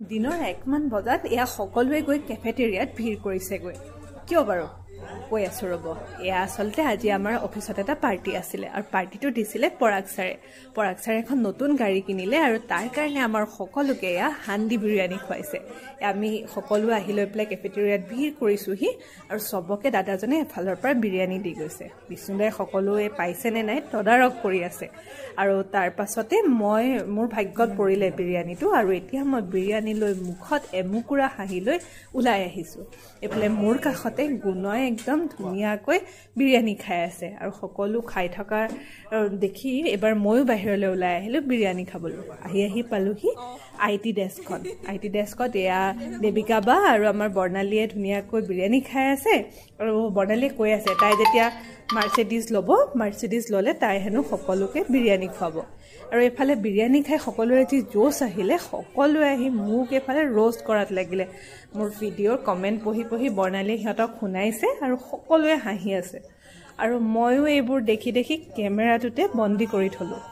দিনৰ 1মান বজাত এয়া সকলোৱে গৈ কেফেটেৰিয়াত ভিৰ কৰিছেগৈ। কিয় বাৰু কৈ আছোঁ ৰ'ব। এয়া আচলতে আজি আমাৰ অফিচত এটা পাৰ্টি আছিলে আৰু পাৰ্টিটো দিছিলে পৰাগ ছাৰে। পৰাগ ছাৰে এখন নতুন গাড়ী কিনিলে আৰু তাৰ কাৰণে আমাৰ সকলোকে এয়া হান্দি বিৰিয়ানী খুৱাইছে। আমি সকলোৱে আহি লৈ পেলাই কেফেটেৰিয়াত ভিৰ কৰিছোঁহি আৰু চবকে দাদাজনে এফালৰ পৰা বিৰিয়ানী দি গৈছে। বিষ্ণুদাই সকলোৱে পাইছেনে নাই তদাৰক কৰি আছে। আৰু তাৰ পাছতে মই মোৰ ভাগ্যত পৰিলে বিৰিয়ানীটো আৰু এতিয়া মই বিৰিয়ানী লৈ মুখত এমুকুৰা হাঁহি লৈ ওলাই আহিছোঁ। এইফালে মোৰ কাষতে গুণই একদম ধুনীয়াকৈ বিৰিয়ানী খাই আছে আৰু সকলো খাই থকা দেখি এইবাৰ ময়ো বাহিৰলৈ ওলাই আহিলোঁ বিৰিয়ানী খাবলৈ। আহি আহি পালোহি I T ডেস্কখন। I T ডেস্কত এয়া দেৱিকা বা আৰু আমাৰ বৰ্ণালীয়ে ধুনীয়াকৈ বিৰিয়ানী খাই আছে আৰু বৰ্ণালীয়ে কৈ আছে তাই যেতিয়া মাৰ্চিডিজ ল'ব, মাৰ্চিডিজ ল'লে তাই হেনো সকলোকে বিৰিয়ানী খুৱাব। আৰু এইফালে বিৰিয়ানী খাই সকলোৰে যি জোচ আহিলে, সকলোৱে আহি মোক এইফালে ৰ'ষ্ট কৰাত লাগিলে। মোৰ ভিডিঅ'ৰ কমেণ্ট পঢ়ি পঢ়ি বৰ্ণালীয়ে সিহঁতক শুনাইছে আৰু সকলোৱে হাঁহি আছে আৰু ময়ো এইবোৰ দেখি দেখি কেমেৰাটোতে বন্দী কৰি থ'লোঁ।